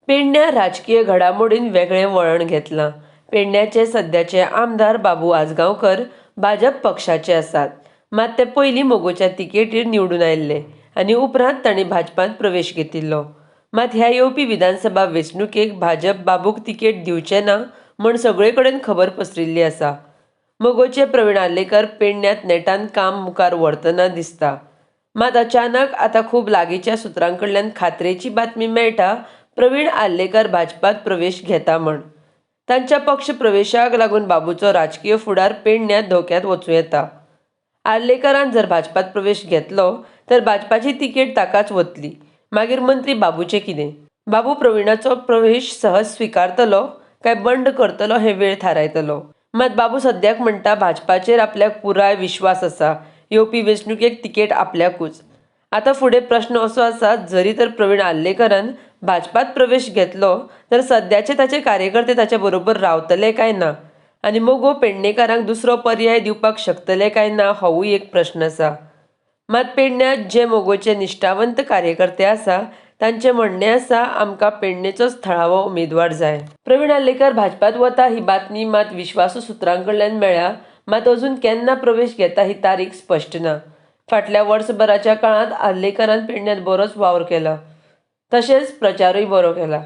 पेडण्यां राजकीय घडामोडीन वेगळें वळण घेतलां. पेडण्याचे सद्याचे आमदार बाबू आजगांवकर भाजप पक्षाचे आसात. मात ते पयलीं मगोच्या तिकेटीर निवडून आयिल्ले आनी उपरांत तांणी भाजपांत प्रवेश घेतिल्लो. मात ह्या येवपी विधानसभा वेंचणुकेक भाजप बाबूक तिकेट दिवचें ना म्हण सगळे कडेन खबर पसरिल्ली आसा. मगोचे प्रवीण आर्लेकर पेडण्यांत नेटान काम मुखार व्हरतना दिसता. मात अचानक आतां खूब लागींच्या सुत्रां कडल्यान खात्रेची बातमी मेळटा प्रवीण आर्लेकर भाजपांत प्रवेश घेता म्हण. तांच्या पक्ष प्रवेशाक लागून बाबूचो राजकीय फुडार पेडण्यांत धोक्यांत वचूं येता. आर्लेकरान जर भाजपांत प्रवेश घेतलो तर भाजपाची तिकेट ताकाच वतली. मागीर मंत्री बाबूचें कितें? बाबू प्रवीणाचो प्रवेश सहज स्विकारतलो काय बंड करतलो हें वेळ थारायतलो. मात बाबू सद्याक म्हणटा भाजपाचेर आपल्याक पुराय विस्वास आसा. येवपी वेंचणुकेक तिकेट आपल्याकूच. आतां फुडें प्रस्न असो आसा जरी तर प्रवीण आर्लेकरान भाजपांत प्रवेश घेतलो तर सद्याचे ताचे कार्यकर्ते ताचे बरोबर रावतले काय ना आनी मगो पेडणेकारांक दुसरो पर्याय दिवपाक शकतले काय ना होवूय एक प्रस्न आसा. मात पेडण्यांत जे मगोचे निश्ठावंत कार्यकर्ते आसा तांचें म्हणणें आसा आमकां पेडणेचोच थळावो उमेदवार जाय. प्रवीण आर्लेकर भाजपांत वता ही बातमी मात विस्वासू सुत्रां कडल्यान मेळ्ळ्या. मात अजून केन्ना प्रवेश घेता ही तारीख स्पश्ट ना. फाटल्या वर्सभराच्या काळांत आर्लेकरान पेडण्यांत बरोच वावर केला. तशेंच प्रचारूय बरो केला.